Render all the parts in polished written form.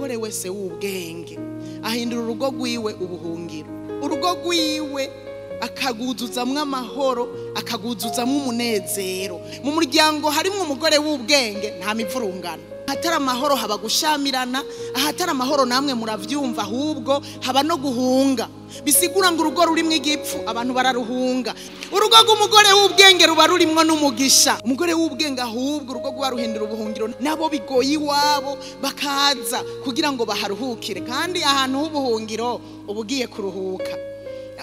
Umugore wese w'ubwenge ahindura urugo rwiwe ubuhungiro, urugo rwiwe akaguzuzamwo amahoro, akaguzuzamwo umunezero. Mu muryango harimwo umugore w'ubwenge nta mivurungano. Ahatari amahoro haba gushamirana, ahatari amahoro namwe muravyumva, ahubwo haba no guhunga. Bisigura ngo urugo rurimwo igipfu abantu bararuhunga. Urugo rw'umugore w'ubwenge ruba rurimwo n'umugisha. Umugore w'ubwenge ahubwo urugo rwa ruhindura ubuhungiro, nabo bigoye iwabo bakaza kugira ngo baharuhukire. Kandi ahantu h'ubuhungiro uba ugiye kuruhuka.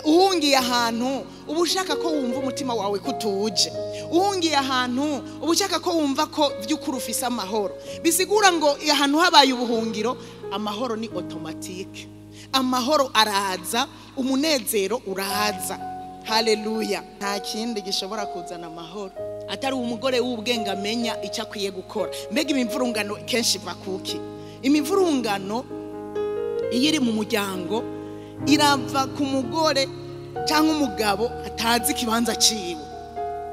Uhungiye ahantu uba ushaka ko wumva umutima wawe kutuje. Uhungiye ahantu uba ushaka ko wumva ko vy'ukuri ufise amahoro. Bisigura ngo ahantu habaye ubuhungiro amahoro ni automatique. Amahoro araza, umunezero uraza. Haleluya. Nta kindi gishobora kuzana amahoro atari umugore w'ubwenge amenya icyo akwiye gukora. Mbega imivurungano kenshi iva kuki? Imivurungano iyo iri mu muryango irava ku mugore cyangwa umugabo atazi ikibanza ciwe,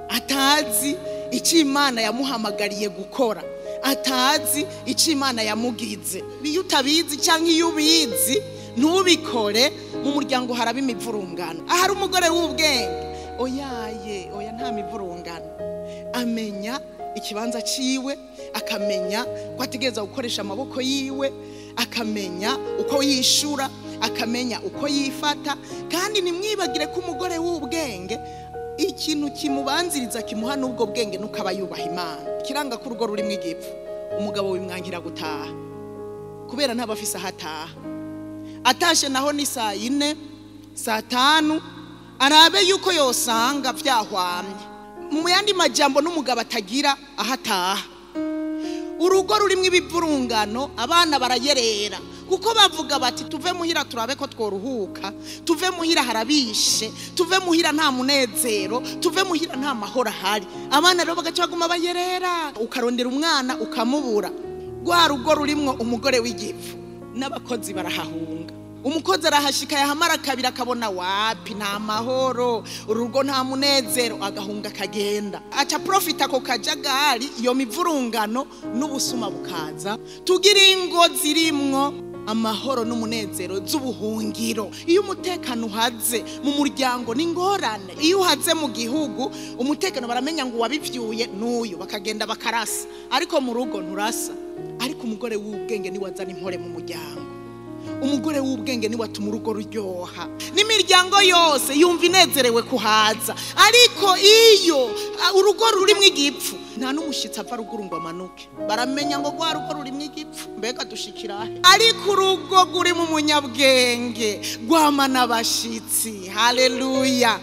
atazi icyo Imana yamuhamagariye gukora, atazi icyo Imana yamugize. Iyo utabizi cyangwa iyo ubizi ntubikore, mu muryango haraba imivurungano. Ahari umugore w'ubwenge, oyaye, oya, nta mivurungano. Amenya ikibanza ciwe, akamenya ko ategereza gukoresha amaboko yiwe, akamenya uko yishura, akamenya uko yifata. Kandi nimwibagire ko umugore w'ubwenge ikintu kimubanziriza kimuha n'ubwo bwenge nuko aba yubaha Imana. Ikiranga ko urugo rurimwo igipfu, umugabo wimwangira gutaha kubera ntaba afise aho ataha. Atashe naho ni saa 4, saa 5, arabe yuko yosanga vyahwamye. Mu yandi majambo n'umugabo atagira aho ataha. Urugo rurimwo ibivurungano, abana barayerera kuko bavuga bati tuve muhira turabe ko tworuhuka, tuve muhira harabishe, tuve muhira nta munezero, tuve muhira nta mahoro ahari. Abana rero bagaca baguma bayerera, ukarondera umwana ukamubura. Rwa rugo rurimwo umugore w'igipfu n'abakozi barahahunga. Umukozi arahashika yahamara kabiri akabona wapi, nta mahoro, urugo nta munezero, agahunga akagenda. Aca profita ako kajagari, iyo mivurungano n'ubusuma bukaza. Tugira ingo zirimwo amahoro n'umunezero z'ubuhungiro. Iyo umutekano uhaze mu muryango ni ngorane. Iyo uhaze mu gihugu umutekano baramenya ngo wabivyuye n'uyu, bakagenda bakarasa. Ariko mu rugo nturasa. Ariko umugore w'ubwenge ni wazana impore mu muryango. Umugore w'ubwenge ni watuma urugo ruryoha, n'imiryango yose yumva inezerewe kuhaza. Ariko iyo urugo rurimwo igipfu nta n'umushitsi ava ruguru ngo amanuke, baramenya ngo rwa rugo rurimwo igipfu, mbega dushikirahe. Ariko urugo rurimo umunyabwenge rwamana abashitsi. Haleluya.